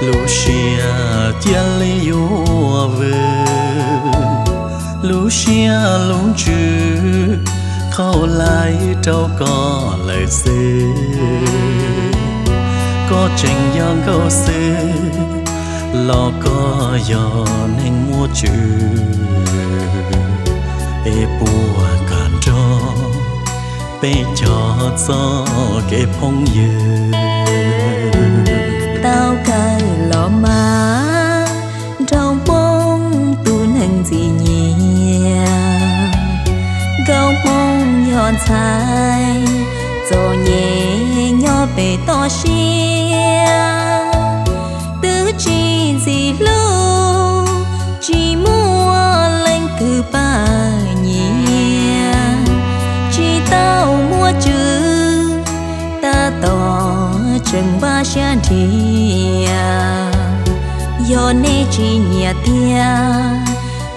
Lub siab cia li yuav vwm, lub siab lub ntsws qhau laij rau koj lawm xwb. Koj tseem yog nkauj xwb los koj yog neeg muaj tswv, es puas kam nrog peb cog txoj kev phooj ywg? Tau kawg los mas, Nraug Hmoob tus neeg ntxim nyiam. Nkauj Hmoob yog ntxhais txom nyem nyob pem toj siab, twb tsis ntxim hlub, tsis muaj leej twg pab nyiam, tsis tau muaj tswv, tab tom tseem npaj siab nrhiav. Yog nej tsis nyiam tiag,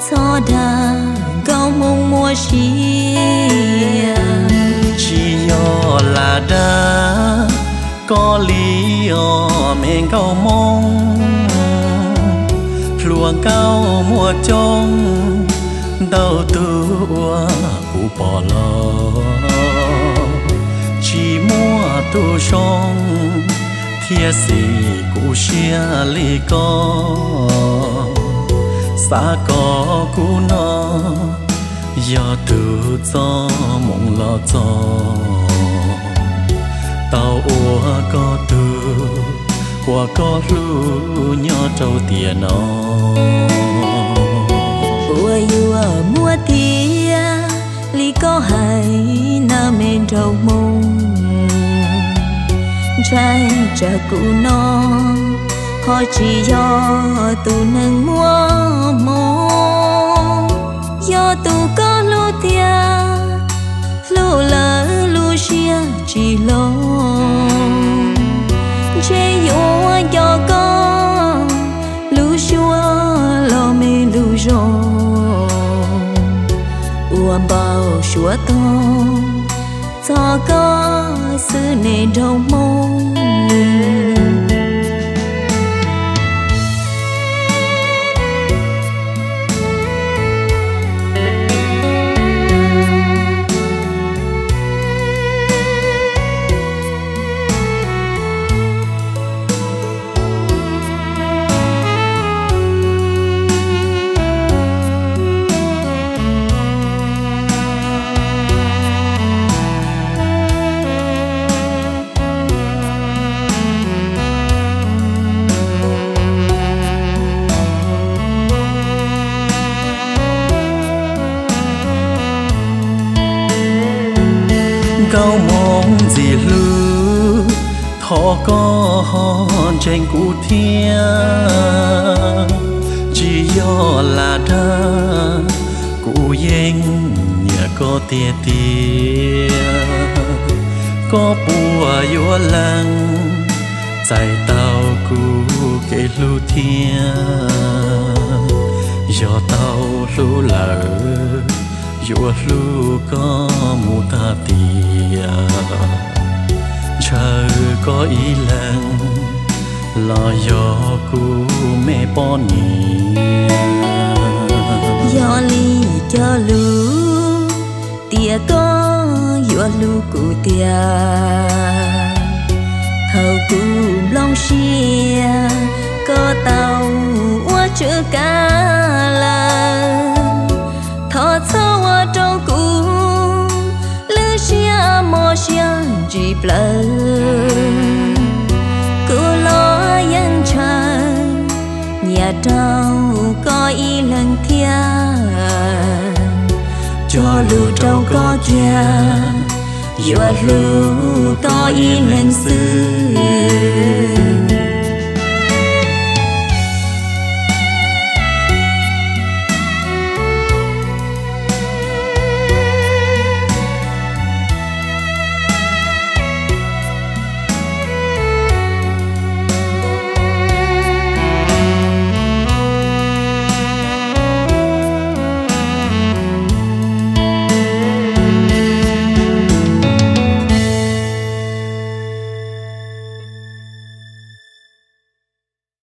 txhob dag Nkauj Hmoob muaj sia. Tsis yog lam dag koj li os me nkauj Hmoob, hluas nkauj muaj coob, ntau tus uas kuv pom los tsis muaj tus zoo, thiab xim kuv siab li koj. Xav kom kuv no yog tus txoj moo los txog, tau ua koj tug uas koj hlub nyob rau tiam no. Puas yuav muaj tiag li koj hais na me nraug Hmoob? Ntshai tsam kuv no ho tsis yog tus neeg muaj hmoo, yog tus koj hlub tiag, hlub lawm lub siab tsis hloov, ntshe yuav nco koj lub suab los me lub zog, ua npau suav tog txog koj xwb ne nraug Hmoob. Nkauj Hmoob ntxim hlub, thov koj ho ntseeg kuv thiab. Tsis yog lam dag, kuv yeej nyiam koj tiag tiag. Koj puas yuav lees txais tau kuv kev hlub thiab? Yog tau hlub lawm, yuav hlub koj mus tag tiam. Ntshaw koj ib leeg los yog kuv me poj niam. Yog li cog lus tias koj yuav hlub kuv tiag, thaum kuv nplooj siab koj tau ua tswv kav lawm. Thov txhob ua rau kuv lub siab mos siab ntsis plawv. Kuv los yeej ntshaw nyiam rau koj ib leeg thiab. Cog lus rau koj kiag, yuav hlub koj ib leeg xwb.